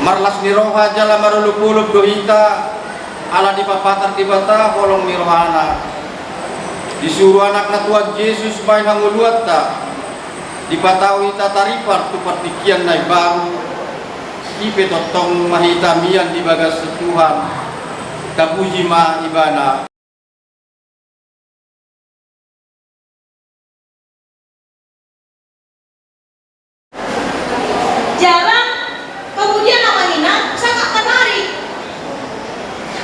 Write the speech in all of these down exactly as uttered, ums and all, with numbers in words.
Marlas ni roha jala marolopolop do hita, ala dipapatar Debata holong ni rohana. Disuru anakna Tuhan Jesus bahen hangoluanta, dipatau hita taripar tu partingkian na imbaru, i pe tongtong ma hita mian di bagasan Tuhan. Tapuji ma Ibana. Jala kemudian amang inang sangat menarik.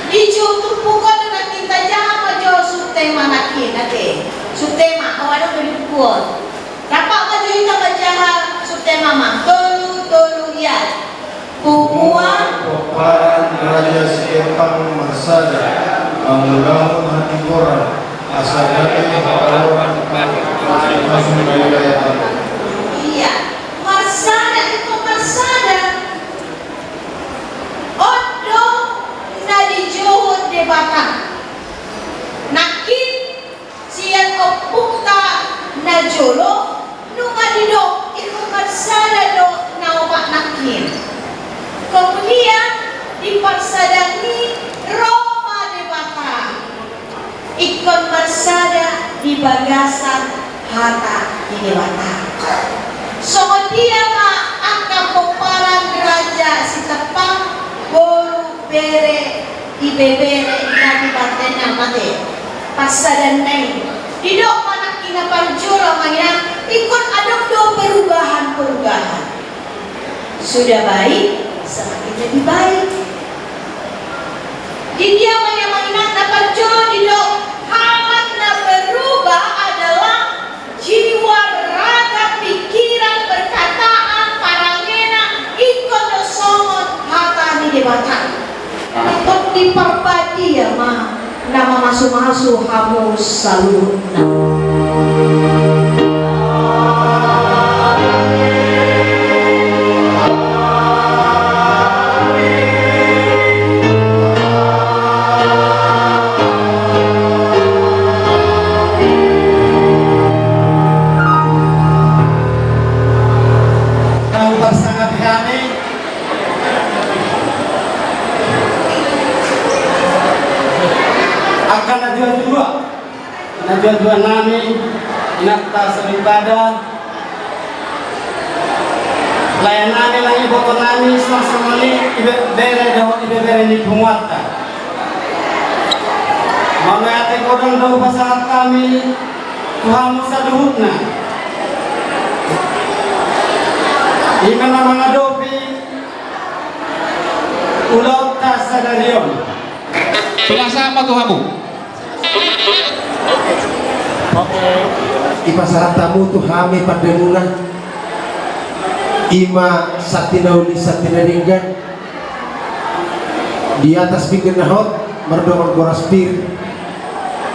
Dijou turpuk on nangkin, tajaha ma jo subtema nangkin, ate. Subtema, oh, adong do di buku on. Rap ma jo hita manjaha subtema, amang. Tolu, tolu, ia. Punguan. Pomparan Raja Sihotang marsada mangulahon hatigoran asa gabe haoran. Ia, marsada ingkon marsada. On do na dijouhon Debata. Nangkin sian ompunta na jolo, nunga didok ingkon marsada do na opat nangkin. Kemudian di parsadaan i ro ma Debata. Ingkon marsada di bagasan hata ni Debata. Songon dia ma angka pomparan Raja Sihotang, boru, bere, ibebere na di parsadaan, ate. Parsadaan na i. Didok ma nangkin na parjolo, amang inang, ingkon adong do perubahan-perubahan. Sudah baik, semakin lebih baik. Di dia ma i, amang inang, na parjolo didok, hal na berubah adalah jiwa, raga, pikiran, perkataan, parangena, ingkon do songon hata ni Debata. Ingkon di Parbadia ma na mamasumasu hamu saluhutna. Kamu parsangap hami. Angka na dua-dua, na dua-dua nami, inanta soripada, lae nami, nang iboto nami, songon i ibe-, bere dohot ibebere ni punguanta. Mauliate godang do hupasahat hami tu hamu saluhutna. Ima na mangadopi ulaonta sadari on. Pinasahat ma tu hamu. Dipasahat hamu tu hami pandemuna. Ima santi na uli, santi na denggan. Di atas pinggan na hot mardongan boras pir,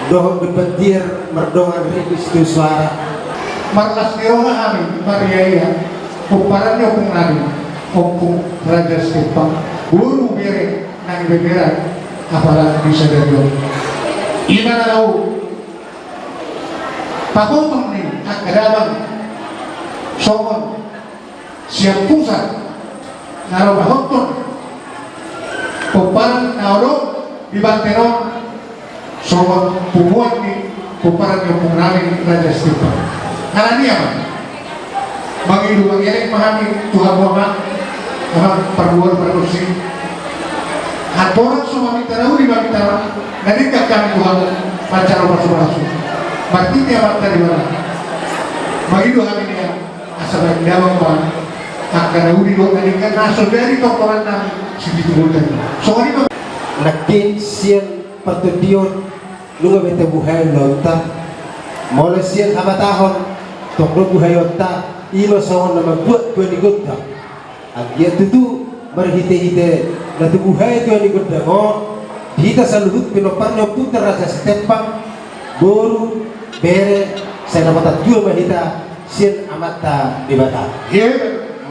dohot demban tiar mardongan ringgit sitio soara. Marlas ni roha hami marria-ria pomparan ni ompung nami, Ompung Raja Sihotang, boru, bere nang ibebere, apala di sadari on. Ima na laho pagomgom ni angka damang songon sian pusat na ro pahothon pomparan na ro di banten on songon punguan ni pomparan ni ompung nami Raja Sihotang. Alani i, amang, mangido mangelek ma hami tu hamu, amang, amang parboru pargonsi. Andorang so maminta na uli, maminta na denggan hami tu hamu manjalo pasupasu marhite Amanta Debata. Mangido hami nian asa baen damang ma angka na uli dohot na denggan na so jadi tontolan nami sipitu gondang. Songon i ma. Nangkin sian partondion nunga be tabuhai ulaonta. Molo sian habatahon, tong do buhaionta, ima songon na mambuat tua ni gondang. Anggiat tutu marhitehite na tabuhai tua ni gondang on, di hita saluhut pinompar ni ompunta Raja Sihotang, boru, bere, sai na patar tua ma hita sian Amanta Debata.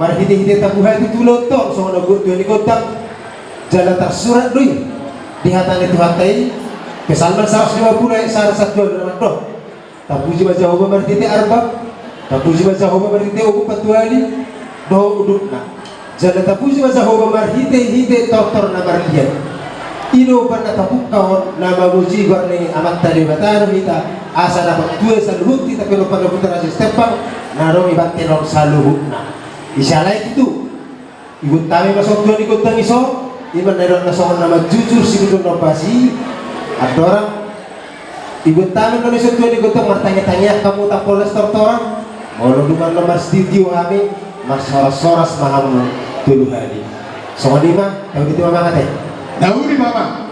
Marhitehite tabuhai tutu ulaonta on songon na mambuat tua ni gondang. Jala tarsurat do i di hata ni Tuhanta i, Psalmen saratus lima pulu ayat sada sahat tu ualu, na mandok: Tapuji ma Jahowa marhite arbab, tapuji ma Jahowa marhite ombun patuali dohot udutna. Jala tapuji ma Jahowa marhitehite tortor na marlian. I do umbahen na tapungka on na mamuji goar ni Amanta Debata do hita, asa dapot tua saluhut hita pe na panompar ni Raja Stepang na adong di banten on saluhutna. Isi alai tutu. Ihuthon hami ma songon tua ni gondang i, songon i ma na nidok na songon na manjujur sibutuhon ombas i. Andorang ihuthon hami songon tua ni gondang, martangiangtangiang hamu tampol las tortoran. Molo dung annon marsidiotio hami, marsorassoras ma hamu tolu hali. Songon i ma, taudi tu ma mangate. Taudi ma.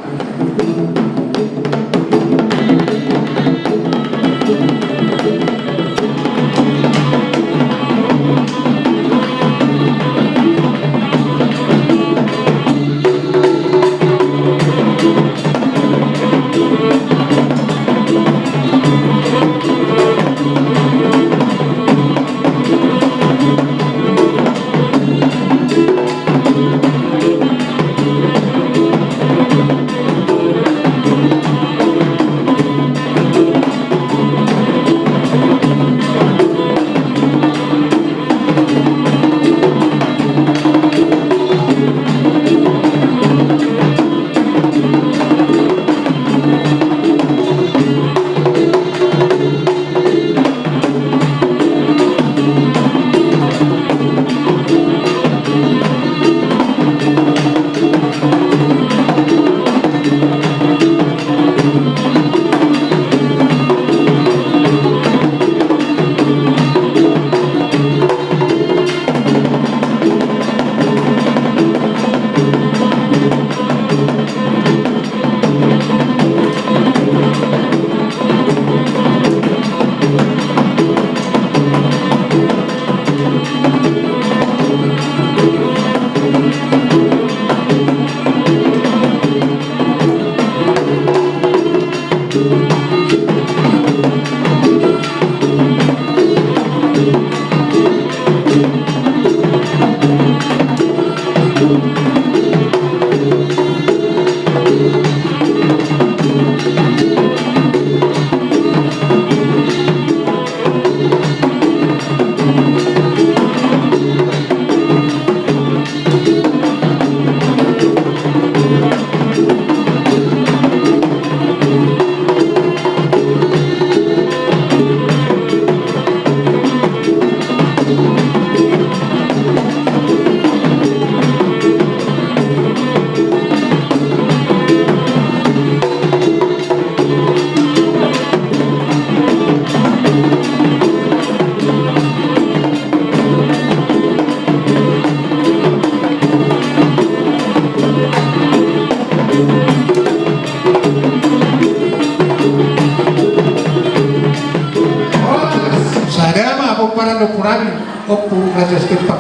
Sada ma pomparan ni ompunami, Ompu Raja Stepang,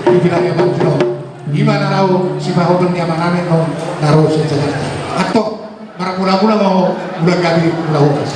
di wilayah Banten on. I ma na ro sipahoton ni amanami on na ro sian Jakarta. Antong, marmulamula ma ho, mula gabe, mula horas.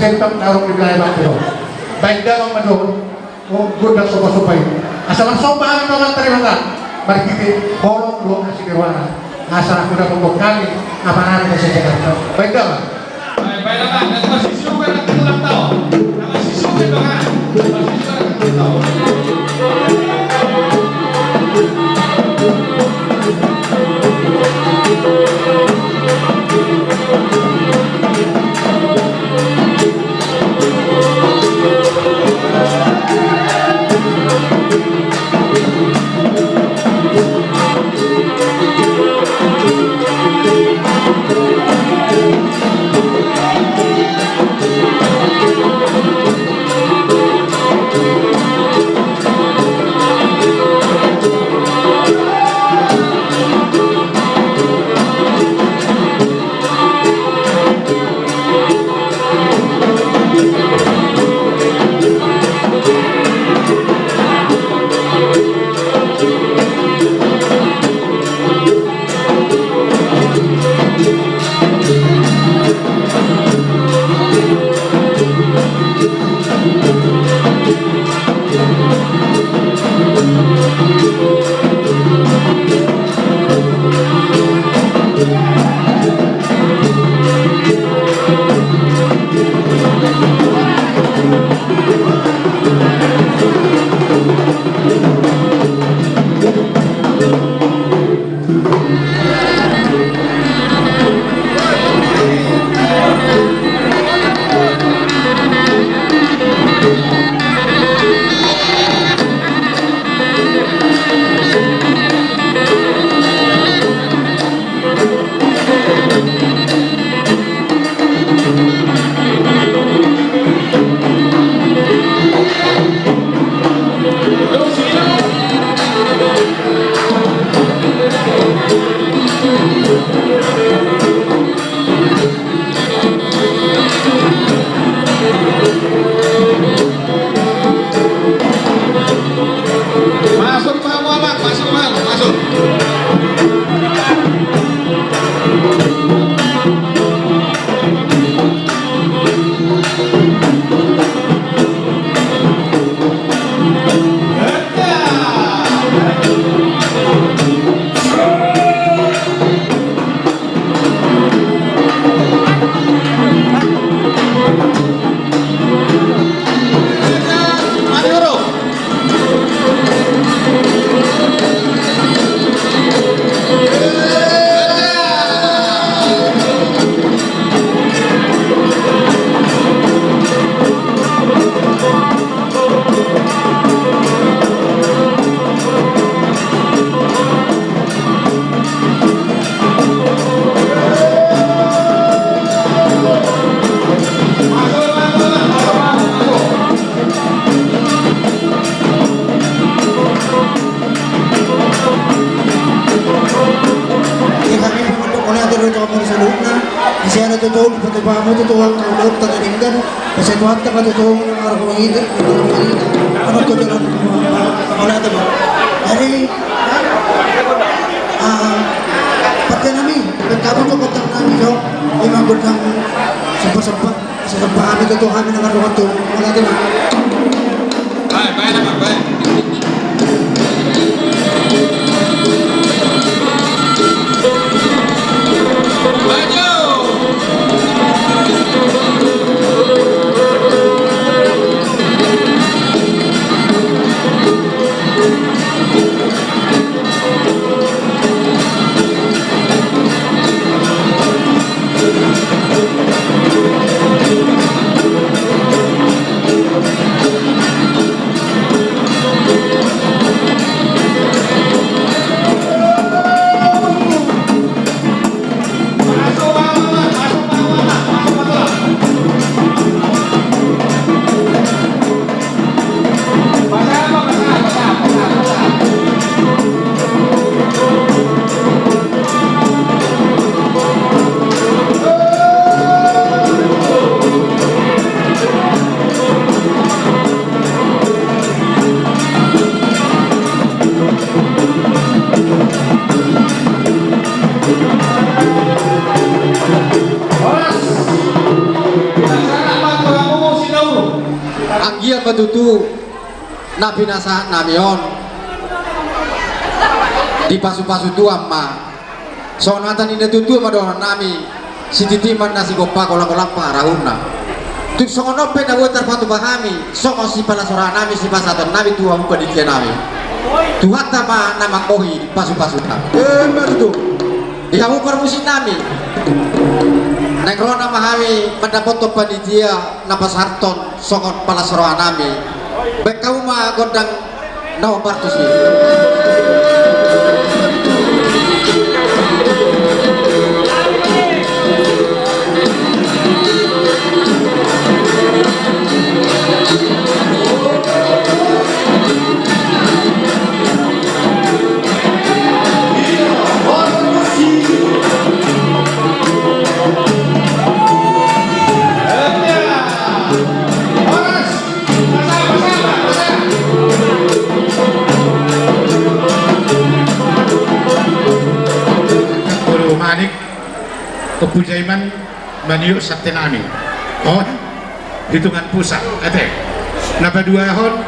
Tentang tarung di wilayah Batu. Baen damang ma dohot gondang somba-somba i. Asa marsomba hami ma tarima kasih. Marhite holong dohot asi di rohana. Asa aku dapat buat kami apa nami kasih Jakarta. Baen damang. Baen damang. Masuk, Pak Muhammad, masuk, Bang, masuk. Ia hami pamunduk mauliate do tu hamu saluhutna. Di sian na tutu, di patupamu tutu, angka ulaonta na denggan. Asa Tuhanta ma tutu na marhormati, marhormati. Anak ko jalan, mauliate ma. Jadi, ah, pake nami, pake hamu tu gondang nami, so. Ima gondang sempat-sempat. Sesempatan itu Tuhan mendengar doa tu. Mauliate ma. Baik, baik, baik, baik. Maju. Anggiat ma tutu na pinasahat nami on dipasu-pasu Tuhan ma. Songon hata ni na tutu ma dohonon nami, sititi ma na sigompa, golang-golang pangarahutna. Tung songon on pe na boi tarpatupa hami songon sipalas roha nami, sipasahaton nami tu hamu panitia nami. Tuhanta ma na manggohi pasu-pasuna. Emma tutu. Di hamu parmusik nami, naeng ro nama hami mandapothon panitia na pasahathon songon palas roha nami. Baen hamu ma gondang na hombar tusi. Manik, Ompu Jaiman, maniuk sate nami. Oh, hitungan pusat, ate. Na paduahon,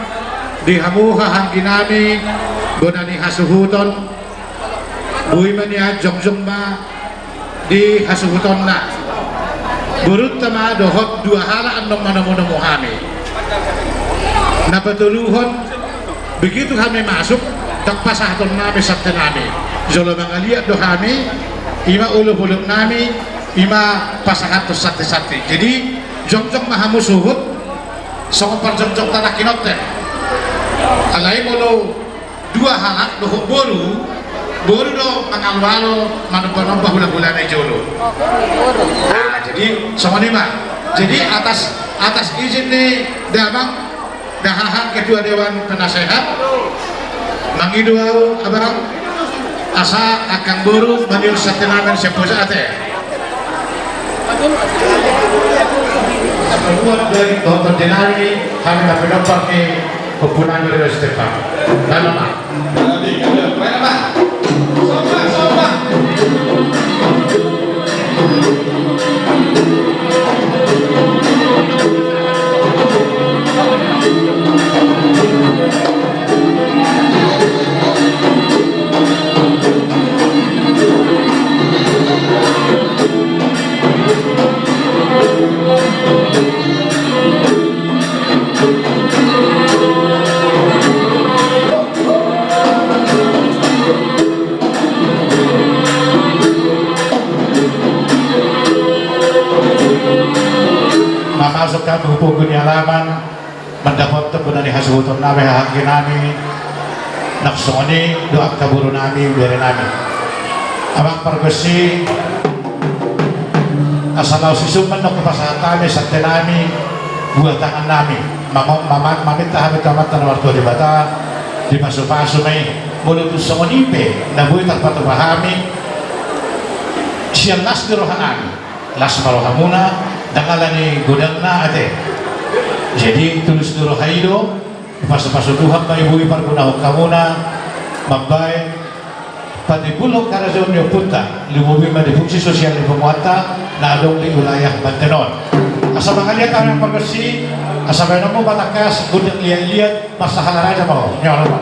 di hamu haha anggi nami, bona ni hasuhuton, boi ma nian jongjong ma di hasuhutonna. Borunta ma dohot dua halak annon manomu-nomu hami. Na patoluhon, begitu hami masuk, ndang pasahaton nami sate nami. Jolo mangaliat do hami, ima olop-olop nami, ima pasahathon sate-sate. Jadi, jongjong ma hamu suhut, songon parjongjong tanah kinonten. Alai molo dua halak dohot boru, boru do mangalo-alo, manomba-nomba hula-hulana i jolo. Nah, jadi songon i ma. Jadi atas, atas izin ni damang, dahaha ketua dewan penasehat, mangido au abang, asa angka boru maniuk sate nami sian Pujaate. Sabuat dari tonton jenari, hami na pinompar ni Ompu nami Rio Stefan. Dalam. Mamasuk hami tu pogu ni alaman, mandapothon bona ni hasuhuton nami, haha anggi nami, nang songon i do angka boru nami, bere nami. Amang pargonsi, asa laos sisumban do hupasahat hami sate nami, buah tangan nami, mama-, mama-, maminta hami tu Amanta na martua Debata, dipasu-pasu ma i, molo tung songon i pe na boi tarpatupa hami, sian las ni roha nami. Las ma rohamuna, ndang ala ni godangna ate. Jadi tulus ni roha i do, dipasu-pasu Tuhan ma i boi pargunahon hamuna, mambaen patimbulhon harajaon ni ompunta, lumobi ma di fungsi sosial ni punguanta na adong di wilayah Banten on. Asa mangaliat hami amang pargonsi, asa baenonmu ma tangkas gondang liat-liat, marsahala raja ma ho. Nyawa ma.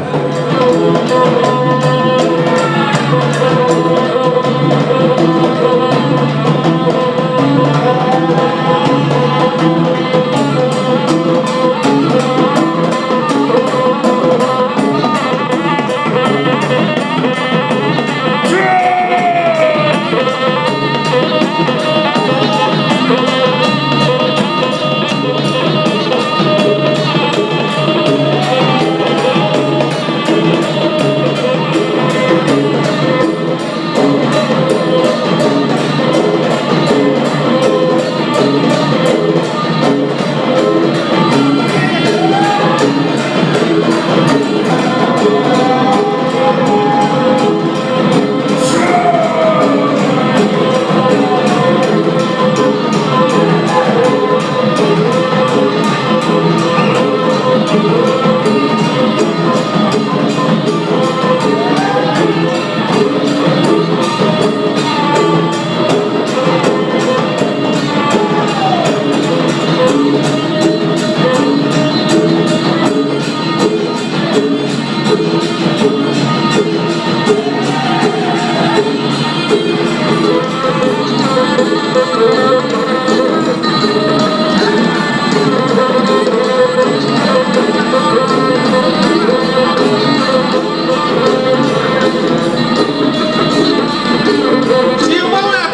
Siu ma urat.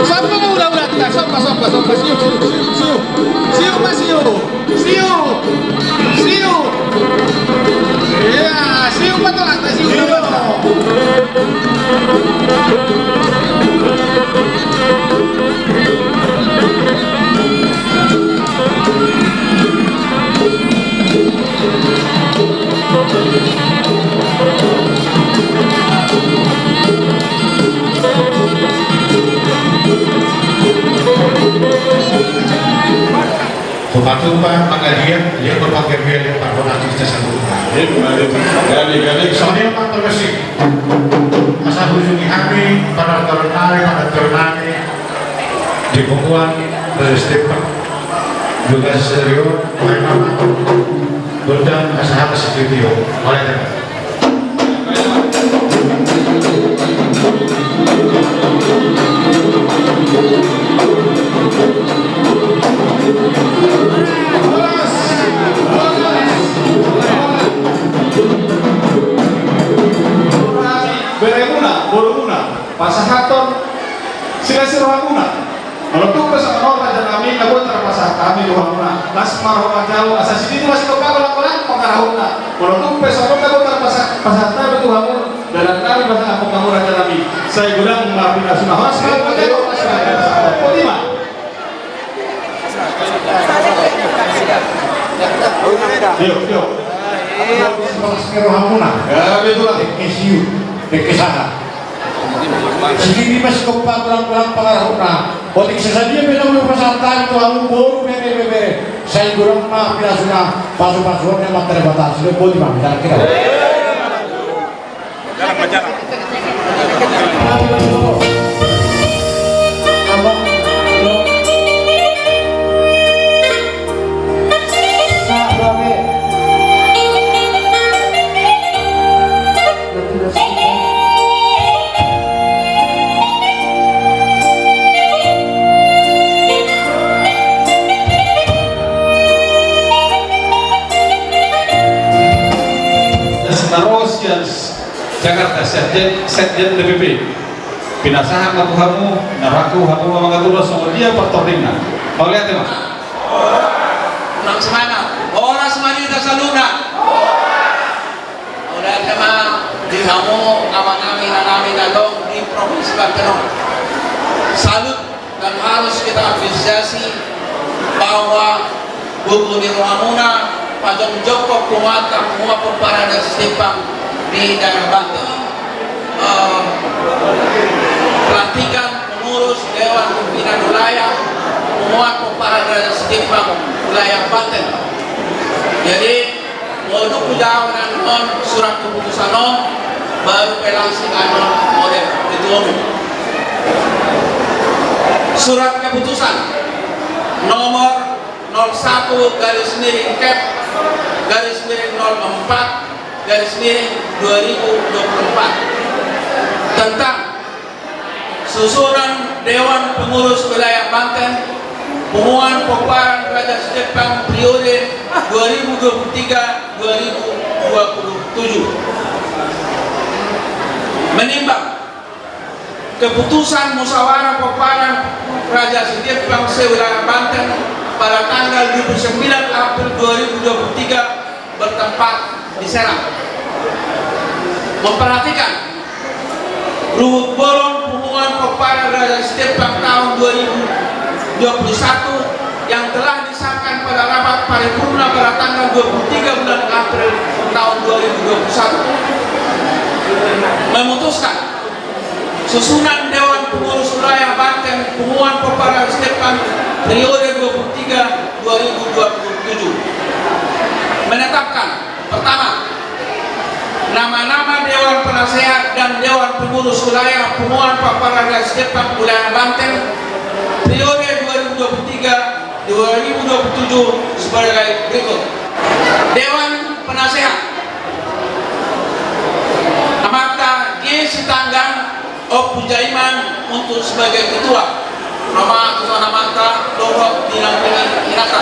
Somba ma urat-urat. Somba, somba, somba. Siu, siu, siu, siu. Siu ma siu. Siu. Siu. Ia, siu ma urat, siu. Siu. Tupa-tupa, pangadian, liat berpanggabean, liat parbonahan kita sanggup. Jadi, jadi, jadi, sama dia, Pak, terima kasih. Asa hujungi hami, pada turun nami, pada turun nami. Di punguan Raja Stepang, juga serius, Buldan, asa hata studio, oleh. Beremuna, borumuna, pasahathon silasi rohamuna. Molo tung pe songon on, raja nami, na boi tarpasahat hami tu hamuna, las ma roha, jalo, asa sididi ma sigompa, golang-golang pangarahutna. Molo tung pe songon on, na boi tarpasahat hami tu hamu, dalan nami pasahathon hamu, raja nami, sai godang ma pinasuna. Horas ma, horas ma. Boti ma. Tio, tio. Las ma rohamuna. Ya, betul lah. Dengke siu, dengke sahat. Sididi ma sigompa, golang-golang pangarahutna. Otik, sasadia pe na boi pasahat hami tu hamu, boru, bere, bebere. Sai godang ma pinasuna, pasu-pasuon ni Amanta Debata. Sudah, boti ma, kita, kita. Jakarta, sekjen, sekjen D P P. Pinasahat ma tu hamu, na rangku hamu ma mangatur songon dia partordingna. Mauliate ma. Unang semangat. Horas ma di hita saluhutna. Mauliate ma di hamu amang nami, inang nami na adong di Provinsi Banten on. Salut. Dan harus kita apresiasi bahwa gogo ni rohamuna pajongjongkon punguanta, punguan pomparan Raja Setimpang di daerah Banten. Eh, pelantikan pengurus Dewan Pimpinan Wilayah punguan pomparan Raja Setimpang wilayah Banten. Jadi, molo dung hujalo annon surat keputusan on, baru pe langsung annon model itu. Surat keputusan nomor nol satu garis miring kep garis miring nol empat garis miring dua ribu dua puluh empat tentang susunan Dewan Pengurus Wilayah Banten, punguan pomparan Raja Setimpang periode dua ribu dua puluh tiga dua ribu dua puluh tujuh. Menimbang keputusan musyawarah pomparan Raja Setimpang se-wilayah Banten pada tanggal dua puluh sembilan April dua ribu dua puluh tiga, bertempat di Serang. Memperhatikan ruhut bolon punguan pomparan Raja Setimpang tahun dua ribu dua puluh satu yang telah disahkan pada rapat paripurna pada tanggal dua puluh tiga bulan April tahun dua ribu dua puluh satu, memutuskan susunan Dewan Pengurus Wilayah Banten, punguan pomparan Setimpang periode dua puluh tiga dua ribu dua puluh tujuh. Menetapkan, pertama, nama-nama Dewan Penasehat dan Dewan Pengurus Wilayah punguan pomparan Setimpang wilayah Banten periode dua ribu dua puluh tiga dua ribu dua puluh tujuh sebagai berikut. Dewan Penasehat, Amanta G. Sitanggang, Ompu Jaiman untuk sebagai ketua. Nama ketua, Amanta dohot dinampingi inanta.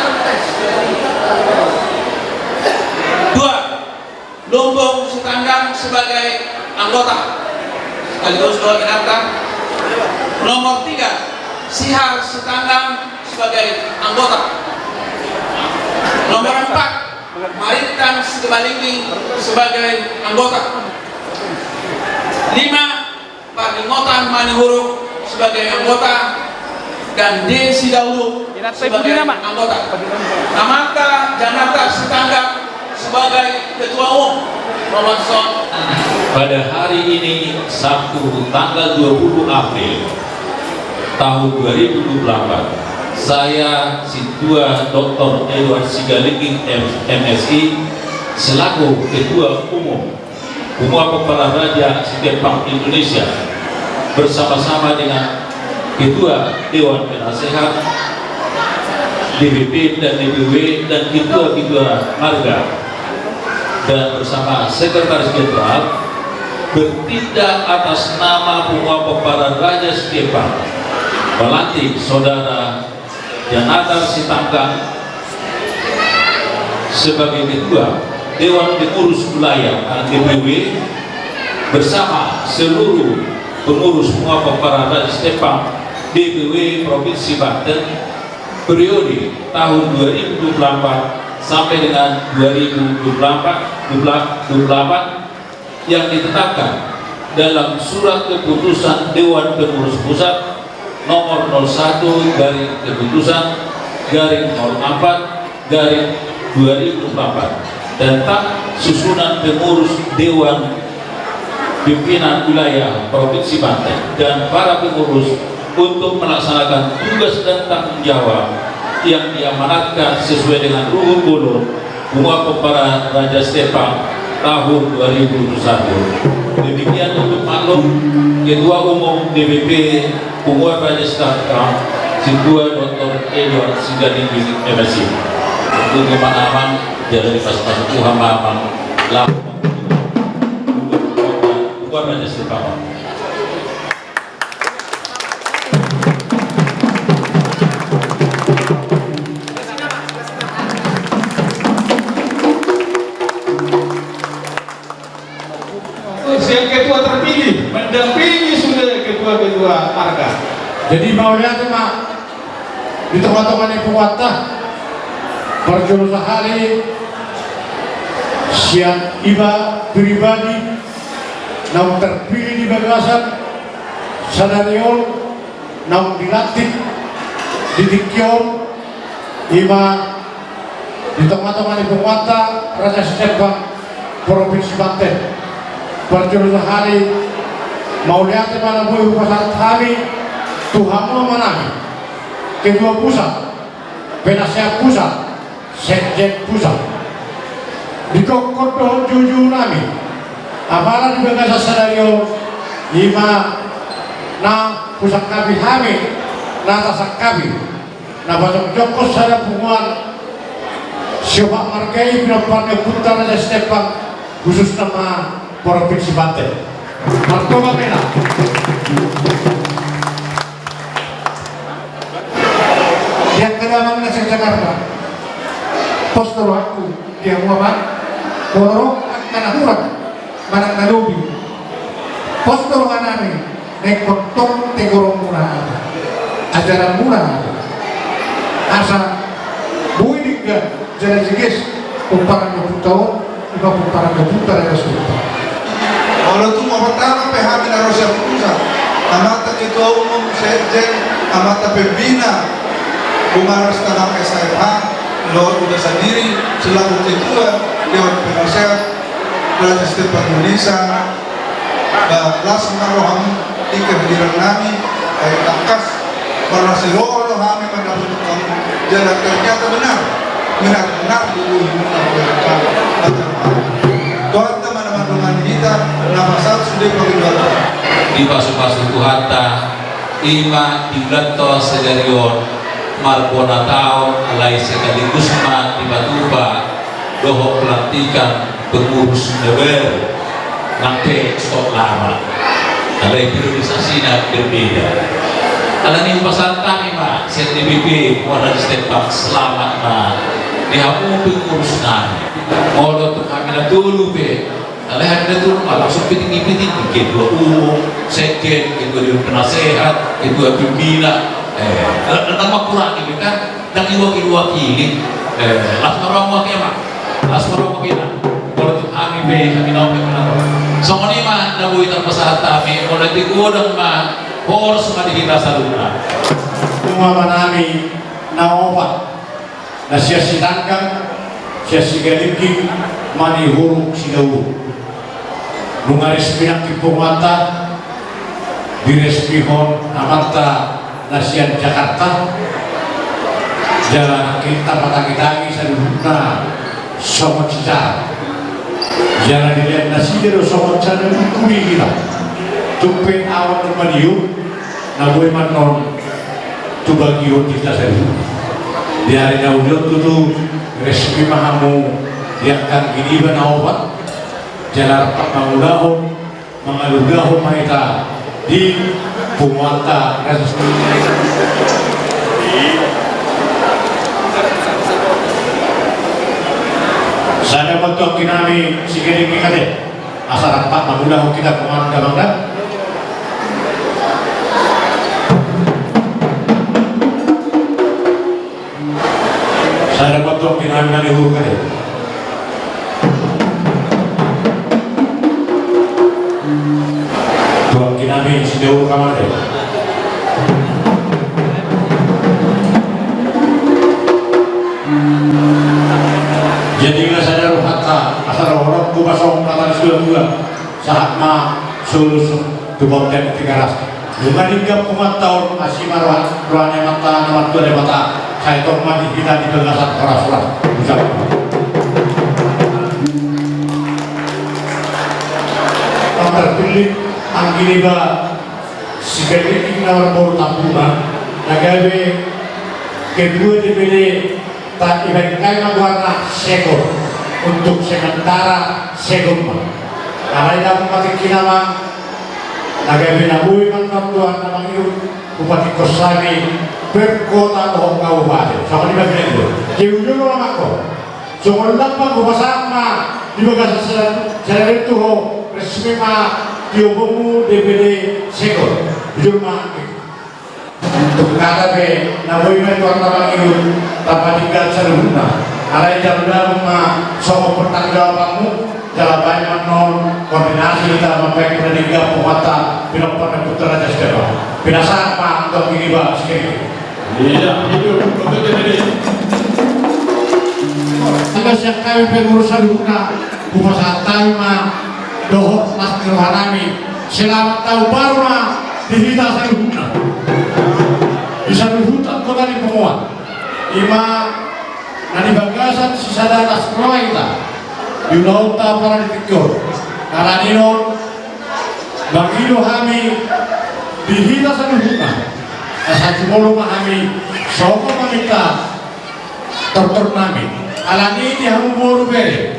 sebagai anggota, sekaligus dohot inanta. Nomor tiga, Sihar Sitanggang sebagai anggota. Nomor empat, Marintan Sitebalinggi sebagai anggota. Lima, Parningotan Manihuruk sebagai anggota dan D. Sidauluk sebagai anggota. Amanta Janata Sitanggang sebagai ketua umum. Nomor son. Pada hari ini, Sabtu, tanggal dua puluh April tahun dua ribu dua puluh delapan, saya, Sintua Doktor Edward Sigalingging, M- M.Si, selaku Ketua Umum Punguan Pomparan Raja Sitepang Indonesia, bersama-sama dengan Ketua Dewan Penasehat, D P P dan D P W, dan ketua-ketua marga, dan bersama Sekretaris Jenderal, bertindak atas nama Punguan Pomparan Raja Sitepang, melantik Saudara Janata Sitanggang sebagai Ketua Dewan Pengurus Wilayah atau D P W, bersama seluruh pengurus Punguan Pomparan Raja Sitepang D P W Provinsi Banten, periode tahun dua ribu dua puluh empat sampai dengan dua ribu dua puluh empat, dua puluh delapan, yang ditetapkan dalam Surat Keputusan Dewan Pengurus Pusat nomor nol satu garing keputusan garing nol empat garing dua ribu empat, tentang susunan pengurus Dewan Pimpinan Wilayah Provinsi Banten dan para pengurus untuk melaksanakan tugas dan tanggung jawab yang diamanatkan sesuai dengan ruhut bolon Punguan Pomparan Raja Sitepang tahun dua ribu dua puluh satu. Demikian untuk maklum, Ketua Umum D P P Punguan Raja Sitepang, Sintua Doktor Edward Sigalingging, M.Si. Untuk teman-teman, jadi pas-pas Tuhan mamang, lalu Punguan Raja Sitepang. Sian ketua terpilih, mendampingi sude ketua-ketua marga. Jadi mauliate ma di tonga-tonga ni punguanta, parjolo sahali sian iba pribadi naung terpilih di bagasan sadari on, naung dilantik di tingki on, ima di tonga-tonga ni punguanta Raja Sitepang Provinsi Banten. Parjolo sahali mauliate ma na boi hupasahat hami tu hamu amanami, ketua pusat, penasehat pusat, sekjen pusat. Di kokkon dohot juhut-juhut nami, apala di bagasan sadari on, ima na husangkapi hami, na tasangkapi, na pajongjongkon sada punguan siompat marga i pinompar ni ompunta Raja Sitepang, khususna ma Provinsi Banten. Martoba ma hita. Di angka damang na sian Jakarta, pos do rohangku di hamu amang, molo ro angka na hurang manang na lobi, pos do rohanami, na ingkon tong tegoronmuna, ajaranmuna, asa boi denggan jala jeges pomparan ni ompunta on, ima pomparan ni ompunta Raja Sitepang. Molo tung opat halak pe hami na ro sian pusat, amanta ketua umum, sekjen, amanta pembina Humas Tanah S A F H, dohot hita sandiri selaku ketua Dewan Penasehat Raja Sitepang Indonesia, ba las ma roham di kehadiran nami, ai tangkas marlas ni roha do hami mandapothon hamu, jala ternyata benar, benar, benar di ujung. Tuhanta ma na mandongani hita, na pasahat sude pangidoan. Dipasu-pasu Tuhanta, ima di ulaonta sadari on, marbona taon, alai sekaligus ma dipatupa dohot pelantikan pengurus na baru, nang pe stop lama. Alai periodisasina berbeda. Alani i hupasahat hami ma sian D P P Muara Sitepang, selamat ma di hamu pengurus nami. Molo tung hami na tolu pe Alai hami na turun ma langsung piting-piting, ketua umum, sekjen, ketua dewan penasehat, ketua pimpinan, eh, na, na, na mangkurangi be kan, ndang iwakili-wakili, eh, las ma roha muna, las ma roha muna. Molo tu hami pe, hami na ope mana. Songon i ma na boi tarpasahat hami, molo di godang ma, horas ma di hita saluhutna. Nunga ma nami na opat. Na sian Sitanggang, sian Sigalingging, Manihuruk, Sidauruk. Nunga resmi nangkin punguanta, diresmihon amanta na sian Jakarta, jala nangkin tapatangi-tangi saluhutna songon sisara. Jala dilehon nasida do songon sada buku di hita. Tung pe awan do madiu, na boi ma annon tu bagihon di hita saluhut. Di ari na uli on tutu resmi ma hamu di angka giniba na opat, jala rap mangulahon, mangalugahon ma hita di punguanta. Sada ma tu anggi nami Sigalingging ate. Asa rap mangulahon hita punguan damang da. Sada ma tu anggi nami Manihuruk ate. Tu anggi nami Sidauruk ma ate. Jadi nga sada rohanta, asa rohanta, ku pasong kata di sudah dua. Sahat ma solu tu bontean Tigaras. Nunga denggan punguanta on, asi ma roha, roha ni Amanta na martua Debata, sai tong ma di hita di bagasan horas-horas. Ucap. Tarpillit anggi niba Sigalingging na marboru Tambunan, na gabe ketua D P D ta, ibaen hami ma goarna Segor, untuk sementara Segor ma. Alai dang patik hami ma, na gabe na boi ma annon goarna mangihut, hupatik hami per kota dohot kabupaten. Songon i ma binaen do. Keujolo ma anggo. Songon lambang hupasahat ma di bagasan sada, sada tu ho, resmi ma tioponmu D P D Segor. Jujur ma. Tung hata pe na boi ma goarna mangihut, tapatik hami saluhutna. Alai jalo damang ma songon pertanggungjawabanmu, jala baen ma annon koordinasi hita mambaen na denggan punguanta, pinompar ni Putra Raja Sudeba. Pinasahat ma tu anggi niba Sigalingging. Iya, itu, betul jadi. Anggo sian hami pengurus saluhutna, hupasahat hami ma dohot las ni roha nami, selamat tahun baru ma di hita saluhutna. Di saluhut anggota ni punguan. I ma na di bagasan sisada las ni roha hita di ulaonta pala di tingki on. Alani on, mangido hami di hita saluhutna, asa jumolo ma hami songon paminta tortor nami. Alani i di hamu boru bere,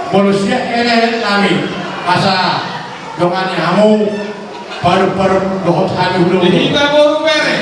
molo sian elek-elek nami, asa dongani hamu parup-parup dohot hami hulahula. Di hita boru bere.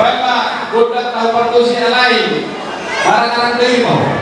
Bapak, gondang tahu partusi alai. Arang-arang terima.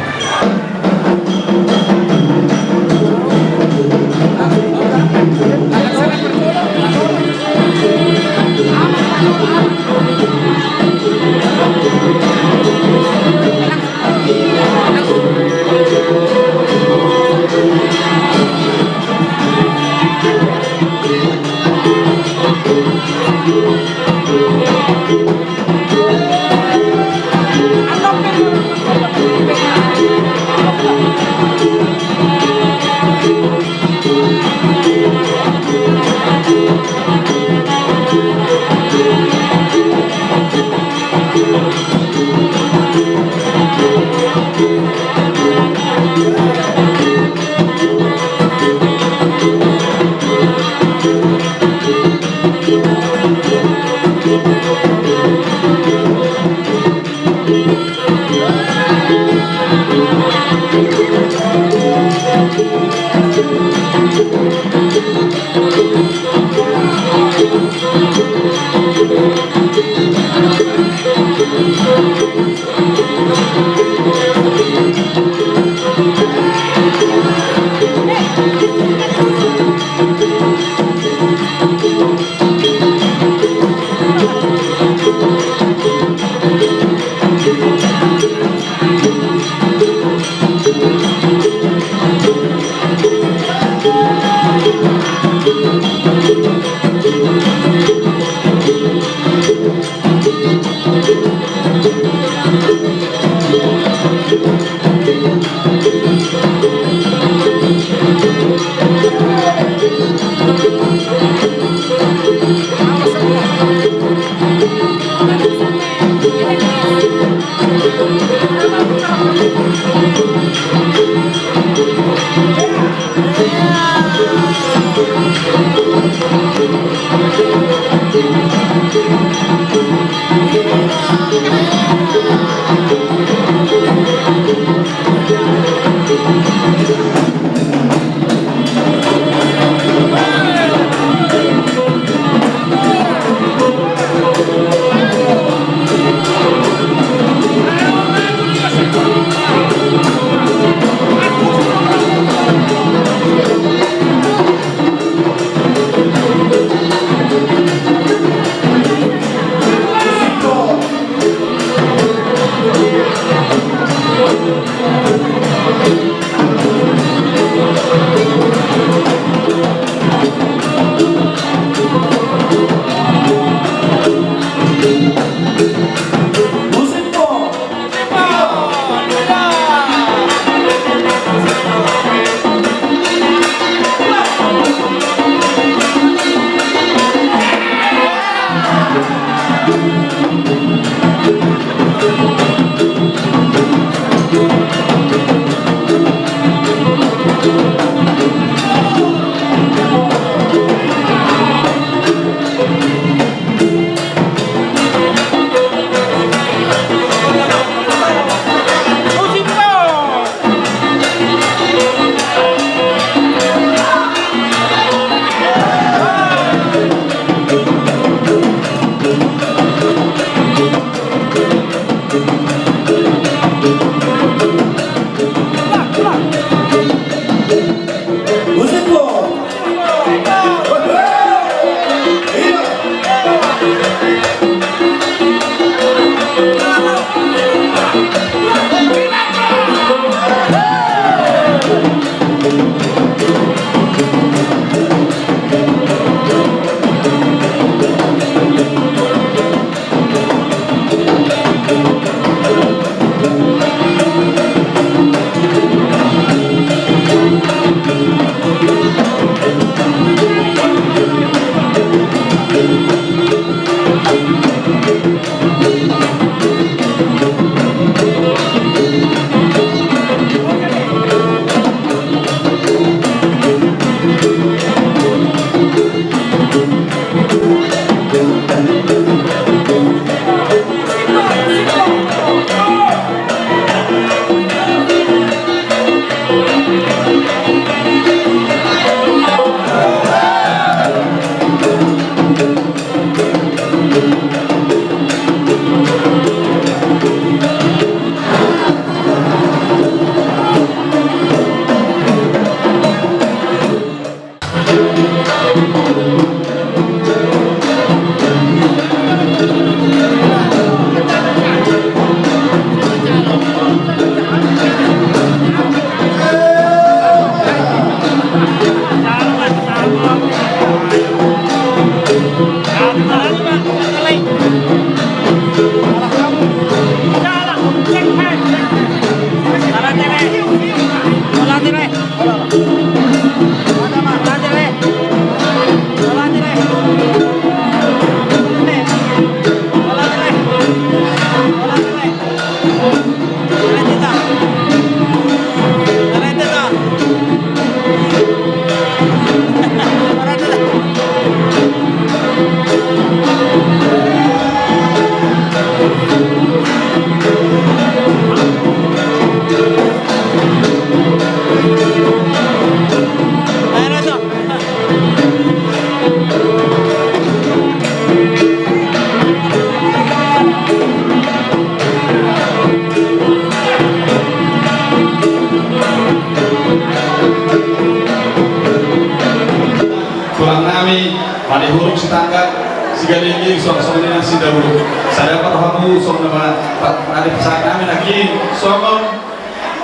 Tulang nami, pade huruk sitangga, sigalengging, songon i nang sidahulu. Sada padohanmu songon na pade pasahat nami nangkin songon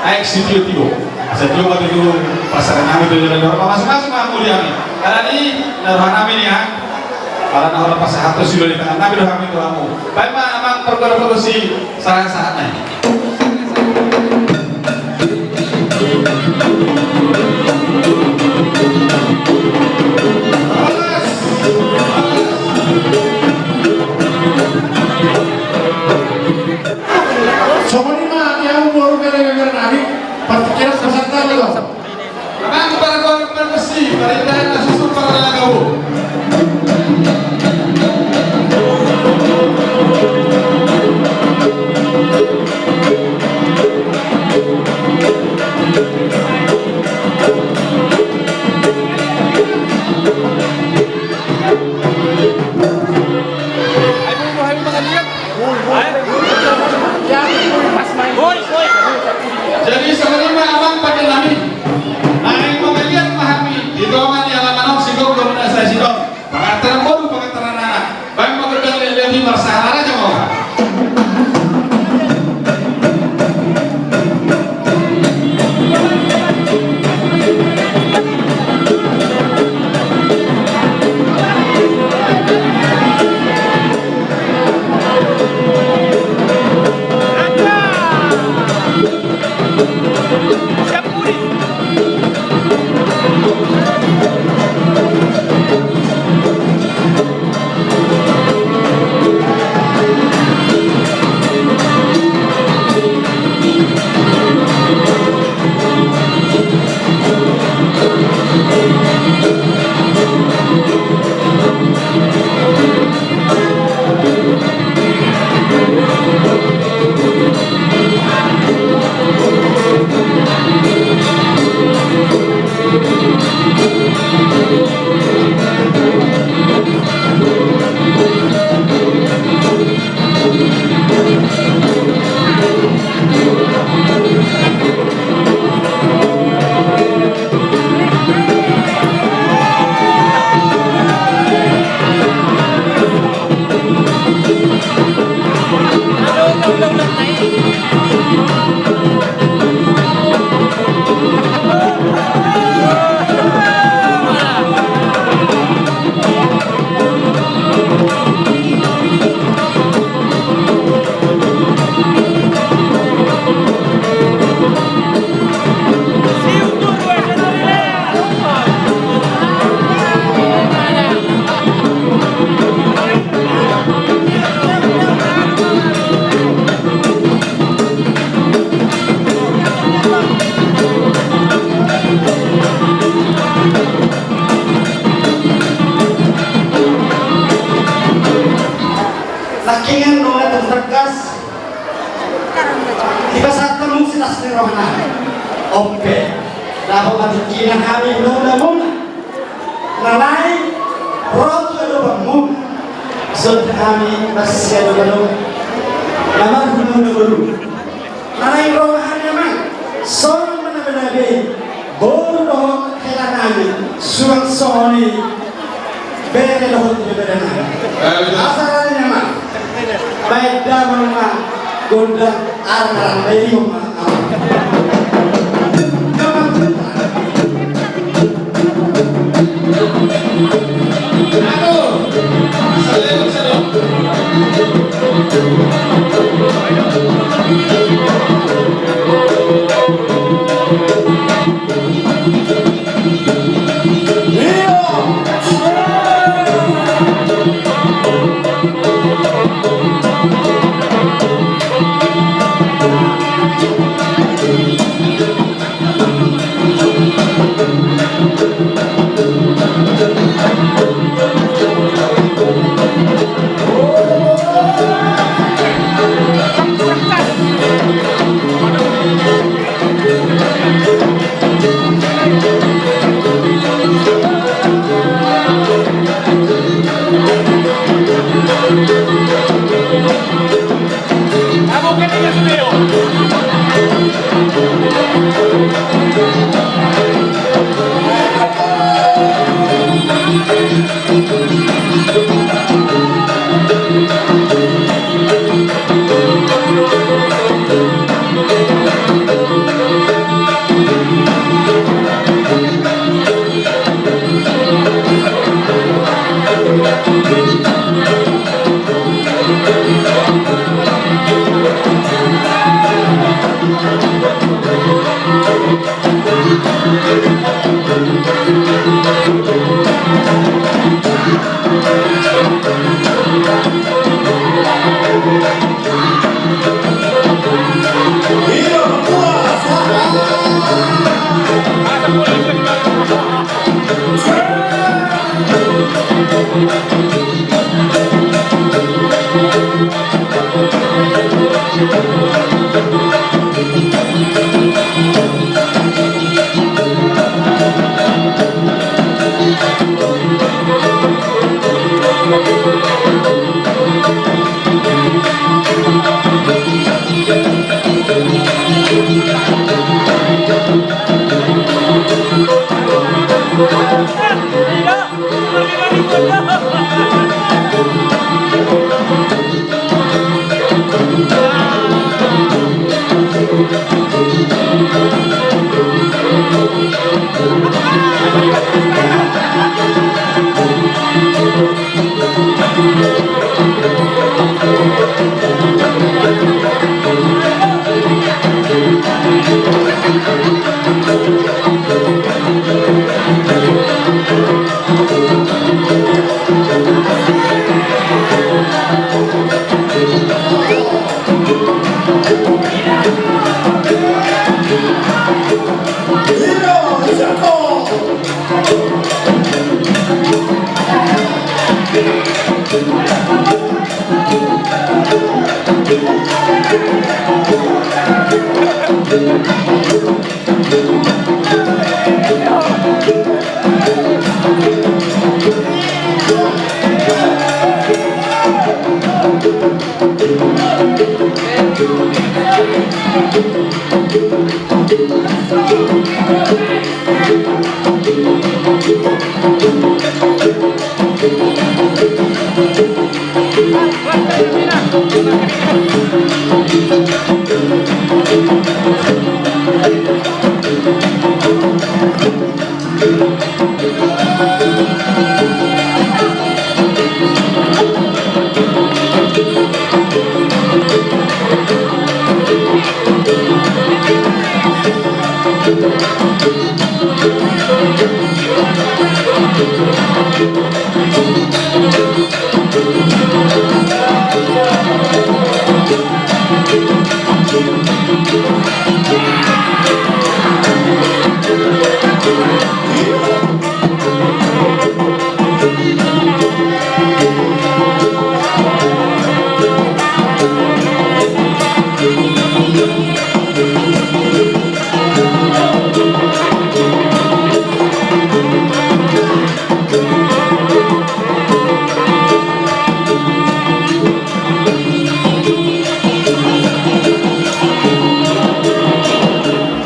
aek sitio-tio. Sai tio ma tutu pasahat nami tu jolo ni roha, masing-masing ma hamu di hami. Alani na roha nami nian, ala na hona pasahat tu sidoli tangan nami do hami tu hamu. Baen ma amang pargora pargonsi sahat-sahat nai. Songon i ma di hamu boru bere-bere nami, partingkian pasahat nami do. Amang pargora pargonsi, parindahan na susu paralaga u. Jadi songon i ma amang pande nami. Naeng mangaliat ma hami di tonga ni alaman on, sigomgom na sae sidon. Pangantaran boru, pangantaran anak. Baen ma gondang ni lebi marsahalara jama. Nangkiningan nunga tung tangkas. Dipasahat hamu silas ni rohana. Onpe, dapot ma tingkina hami muna-muna. Na naeng ro tu adopanmuna. Songon hami marsiadopan on. Na marhuna-huna boru. Na naeng ro ma hami amang. Songon ma na binahen. Boru dohot hela nami, suang songon i bere dohot ibebere nami. Eh, betul. Asa rade ni amang. Baen damang ma gondang arang-arang, baen damang ma amang. Aduh.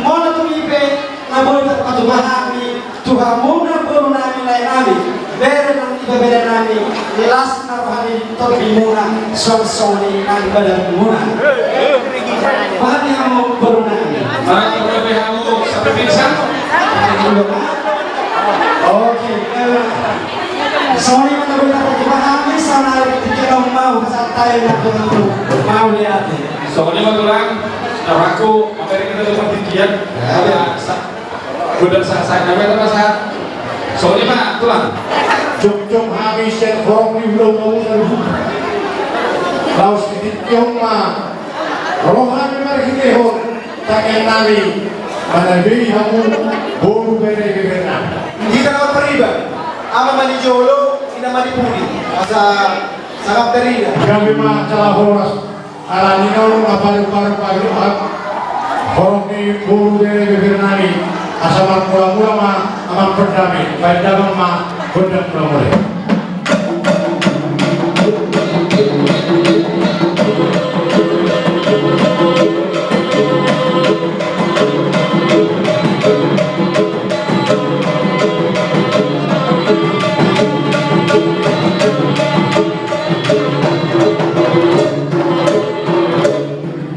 Molo tung i pe na boi tarpatupa hami tu hamuna boru nami, lae nami, bere nang ibebere nami, las na roha ni tondimuna, suang songon i nang badanmuna. Bahen hamu boru nami. Bahen hamu sampe pingsan. Oke, eh, songon i ma na boi tarpatupa hami, saonari tingki on ma hupasahat Mauliate. Songon i ma tulang, na bangku, materi kita tu partingkian. Ya. Sa-, gondang sahat-sahat na beta ma sahat. Songon i ma tulang. Jongjong hami sian horong ni Hulahula. Laos di tingki on ma ro hami marhitehon tangiang nami, manabei hamu boru, bere, beber nami. Hita na marpariban, ama ma di jolo, ina ma di pudi. Asa sangap tarida. Gabe ma jala horas. Ala ni on ma paru-paru paru, ah, horong ni boru, bere, beber nami. Asa marmula-mula ma amang pardame. Baen damang ma gondang mula-mula i.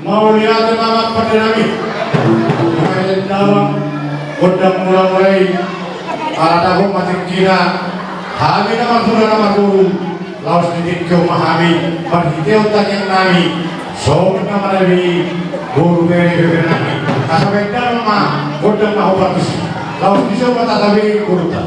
Mauliate ma amang pande nami. Baen damang gondang mula-mula i. Ala tabo ma tingkina, hami na marhula na marboru, laos di tingki on ma hami marhitehon tangiang nami, songon na manabei boru, bere, beber nami. Asa baen damang ma gondang na hombar tusi. Laos disi ma tatabei borunta.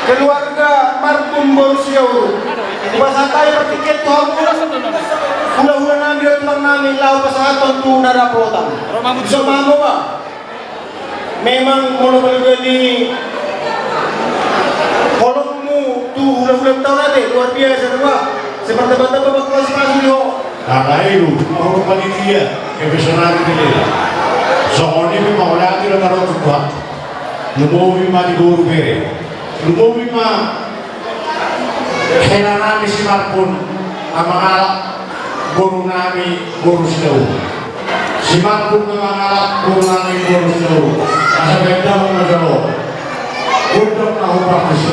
Keluarga Markun boru Sidauru, hupasahat hami partingkian tu hamu, hulahula nami dohot tulang nami, laho pasahathon tu na dapotan. Dison ma hamu ba. Memang molo paluga ni holongmu tu hulahula taon ate, luar biasa do ba. Seperti bata-bata pasupasu di ho. Karena itu, mau panitia, kepesanan kita. Songon i ma mauliate do taruhon tu Tuhan. Lumobi ma di boru bere. Lumobi ma hela nami si Markun, na mangalap boru nami boru Sidauru. Si Markun na mangalap boru nami boru Sidauru. Asa baen damang ma jolo. Gondang na hupartusi.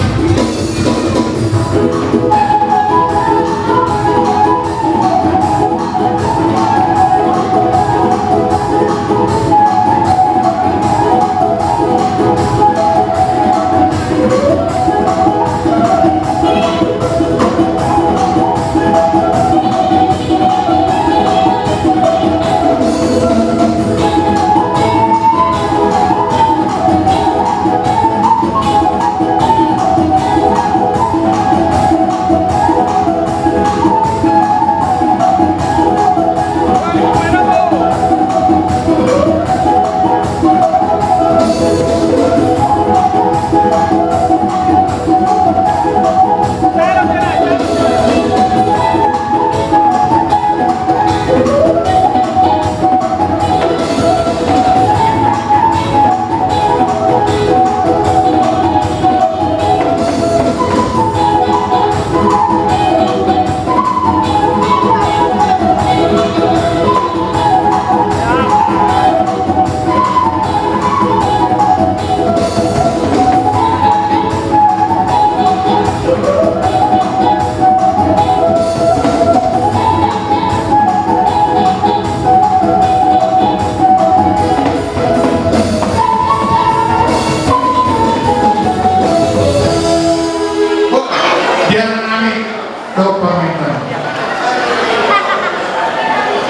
Dia nami. Kau paminta.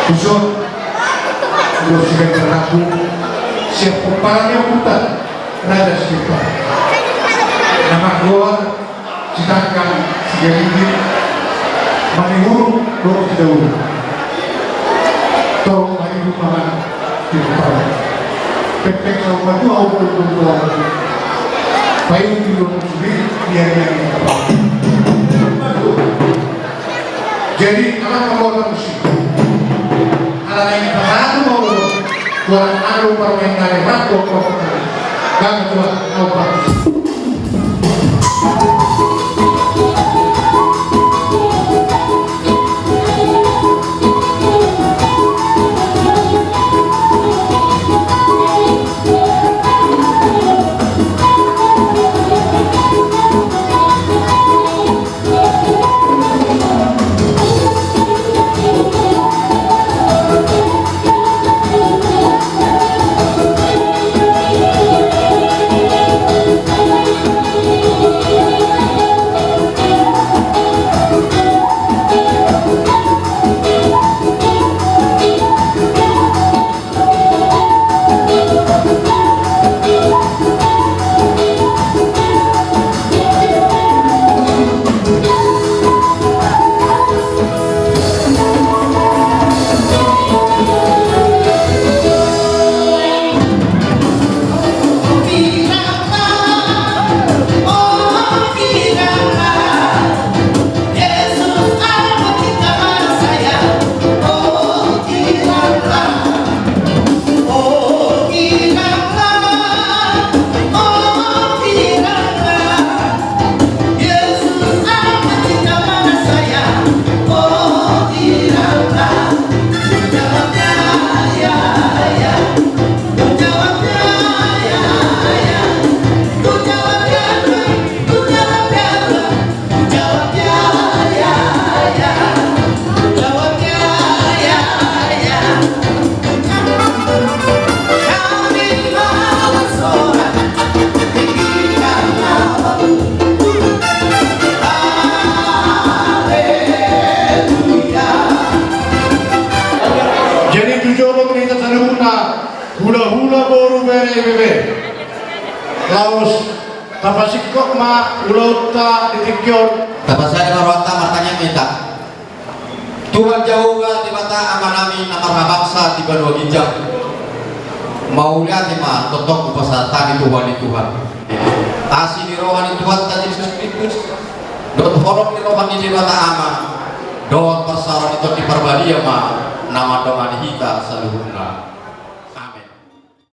Khusus untuk segala terhapus siap kumparannya putar raja siapa nama gua sedangkan segala ini manihurung dorong tidak urung. Tolong mari rumah. Pepek sama batu, au batu, batu, batu. Payu di rumah sendiri, dia, dia, dia. Jadi, anak pembuatan musik. Ala naik ke sana tuh mau. Tuan alu permen dari Marco Kota. Kami tuan, au batu. Jadi tu jolo ni hita saluhutna, hulahula boru bere bere. Laos Tapasingkop ma ulaonta di tingki on. Tapasada ma rohanta martangiang ma hita. Tuhan Jahowa Debata Amanami na marhabangsa di banua ginjang, mauliate ma tongtong hupasahat hami tu Ho ale Tuhan. Asi ni roha ni Tuhanta Jesus Kristus dohot holong ni roha ni Debata Ama dohot parsaoran ni Tondi Parbadia ma na mandongani hita saluhutna.